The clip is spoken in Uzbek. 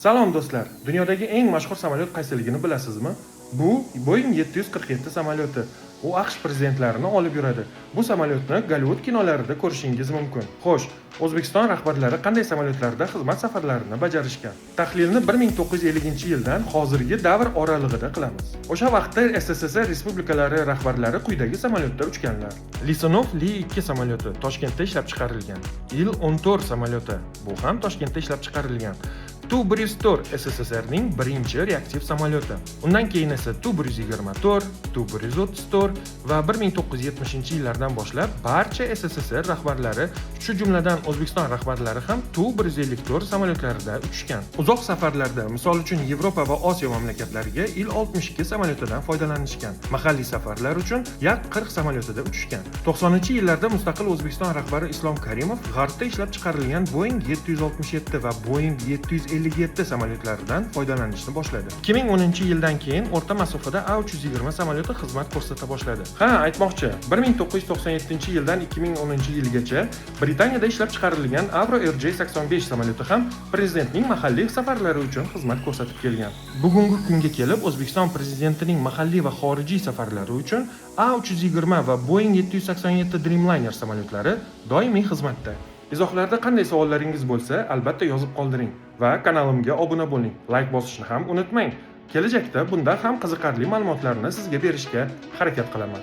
Salom, do'stlar! Dunyodagi eng mashhur samolyot qaysiligini bilasizmi? Bu Boeing 747 samolyoti. U AQSh prezidentlarini olib yuradi. Bu samolyotni Gollivud kinolarida ko'rishingiz mumkin. Xo'sh, O'zbekiston rahbarlari qanday samolyotlarda xizmat safarlarini bajarishgan? Tahlilni 1950-yildan hozirgi davr oralig'ida qilamiz. O'sha vaqtda SSSR respublikalari rahbarlari quyidagi samolyotda uchganlar. Lisunov Li-2 samolyoti Toshkentda ishlab chiqarilgan. Il-14 samolyoti, bu ham Toshkentda ishlab chiqarilgan. Tu-104 SSSRning birinchi reaktiv samolyoti. Undan keyin esa Tu-124, Tu-134 va 1970-yillardan boshlab barcha SSSR rahbarlari, shu jumladan O'zbekiston rahbarlari ham Tu-154 samolyotlarida uchishgan. Uzoq safarlarda, misol uchun, Yevropa va Osiyo mamlakatlariga Il-62 samolyotidan foydalanishgan. Mahalliy safarlar uchun Yak-40 samolyotida uchishgan. 90-yillarda mustaqil O'zbekiston rahbari Islom Karimov g'arbda ishlab chiqarilgan Boeing 767 va Boeing 757 samolyotlaridan foydalanishni boshladi. 2010-yildan keyin o'rta masofada A320 samolyoti xizmat ko'rsata boshladi. Ha, aytmoqchi, 1997-yildan 2010-yilgacha Britaniyada ishlab chiqarilgan Avro RJ85 samolyoti ham prezidentning mahalliy safarlari uchun xizmat ko'rsatib kelgan. Bugungi kunga kelib O'zbekiston prezidentining mahalliy va xorijiy safarlari uchun A320 va Boeing 787 Dreamliner samolyotlari doimiy xizmatda. Izohlarda qanday savollaringiz bo'lsa, albatta yozib qoldiring va kanalimga obuna bo'ling. Layk bosishni ham unutmang. Kelajakda bundan ham qiziqarli ma'lumotlarni sizga berishga harakat qilaman.